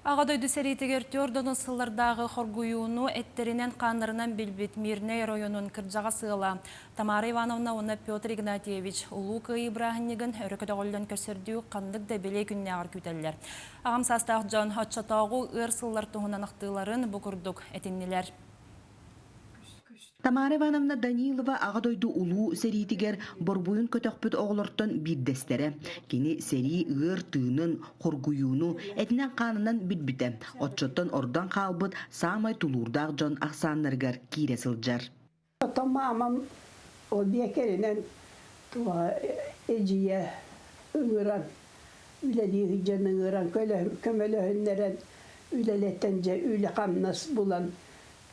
Аҕа дойду сэриитигэр түөрт сыллардааҕы хоргуйууну эттэринэн-хааннарынан билбит Мирнэй оройуонун кырдьаҕас ыала Тамара Ивановна уонна Петр Игнатьевич Улуу Кыайыы бырааһынньыгын өрө көтөҕүллэн көрсөрдүү ханнык да бэлиэ күннээҕэр күүтэллэр. Аҕам саастаах дьон оччотооҕу ыар сыллар туһунан ахтыыларын бу курдук этиннилэр. Тамара Ивановна Данилова Аҕа дойду Улуу сэриитигэр борбуйун көтөхпүт оҕолортон биирдэстэрэ. Кини сэрии ыар тыынын, хоргуйууну этинэн-хаанынан билбитэ. Оччоттон ордон хаалбыт саамай тулуурдаах дьон ахсааннарыгар киирэ сылдьар. Оттон маамам ол биэкэринэн туоҕа эдьиийэ ыҥыран үлэлии сылдьан ыҥыран көмөлөһүннэрэн үлэлэтэн дьэ үлэ-хамнас булан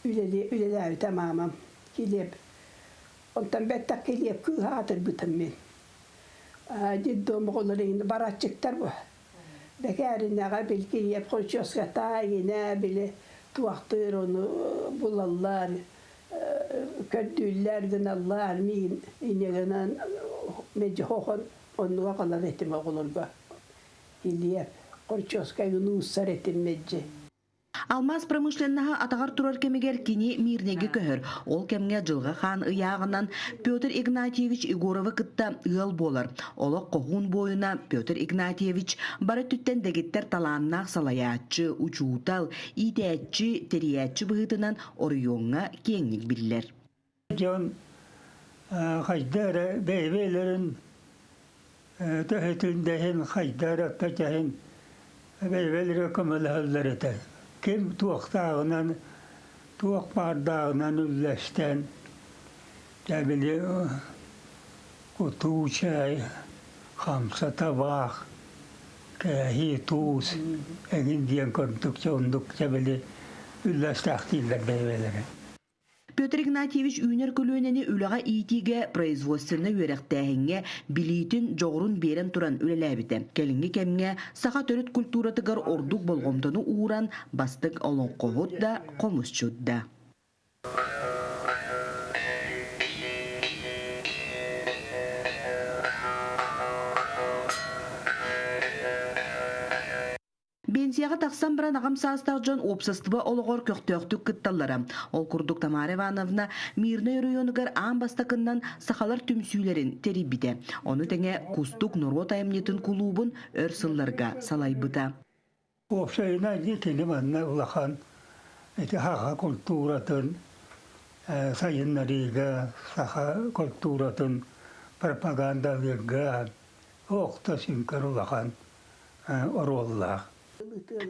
үлэли үлэлээбитэ маамам килиэп онтон бэттэх килиэп кыыһа аатырбытым мин детдом оҕолор иҥин барааччыктар бу бэкээринэҕэ били килиэп хрущевската иҥинэ били туохтыыр ону булаллар көрдүүллэр гыналлар миин инньэ гынан мэлдьи хохон оннуга қалар этим оҕолорго килиэп хрущевскай нууссар этим мэлдьи. Алмаас промышленноһа атаҕар турар кэмигэр кини Мирнэйгэ көһөр. Ол кэмҥэ Дьылҕа Хаан ыйааҕынан Петр Игнатьевич Егоровы кытта ыал буолар. Олох хоһуун буойуна Петр Игнатьевич бары өттүттэн дэгиттэр талааннаах салайааччы, учуутал, иитээччи, тэрийээччи быһыытынан оройуоҥҥа киэҥник биллэр. Дьон хайда эрэ бэйэ-бэйэлэрин төһөтүн да иһин хайда эрэ төтөһүн бэйэ-бэйэлэрэ көмөлөһөллөр этэ. Ким туохтааҕынан, туох баардааҕынан үллэстэн, дьэ били кутуу чээй, хамса табаах, кээһии туус эҥин диэн курдук дьэ оннук дьэ били үллэстээхтииллэр бэйэ-бэйэлэрэ. Петр Игнатьевич үүнэр көлүөнэни үлэҕэ иитиигэ, производственнай үөрэхтээһиҥҥэ билиитин, дьоҕурун биэрэн туран үлэлээбитэ. Кэлиҥҥи кэмҥэ саха төрүт культуратыгар ордук болҕомтону ууран, бастыҥ олоҥхоһут да, хомусчут да. Биэнсийэҕэ тахсан баран аҕам саастаах дьон уопсастыба олоҕор көхтөөхтүк кытталлара. Ол курдук Тамара Ивановна Мирнэй оройуонугар аан бастакыннан сахалар түмсүүлэрин тэрийбитэ. Ону тэҥэ Кустук норуот айымньытын кулуубун өр сылларга салайбыта. Уопсайынан кини манна улахан ити саха культуратын сайыннарыыга, саха культуратын пропагандалыырга охто сүҥкэр улахан оруоллаах.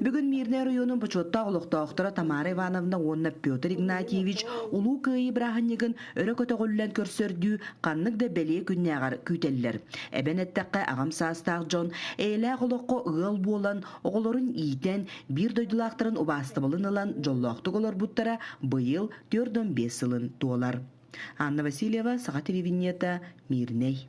Бүгүн Мирнэй оройуонун бочуоттаах олохтоохторо Тамара Ивановна уонна Петр Игнатьевич Улуу Кыайыы бырааһынньыгын өрө көтөҕүллэн көрсөрдүү ханнык да бэлиэ күннээҕэр күүтэллэр. Эбэн эттэххэ, аҕам саастаах дьон эйэлээх олоххо ыал буолан, оҕолорун иитэн, биир дойдулаахтарын убаастабылын ылан дьоллоохтук олорбуттара быйыл 45 сылын туолар. Анна Васильева, Саха телевидениета, Мирнэй.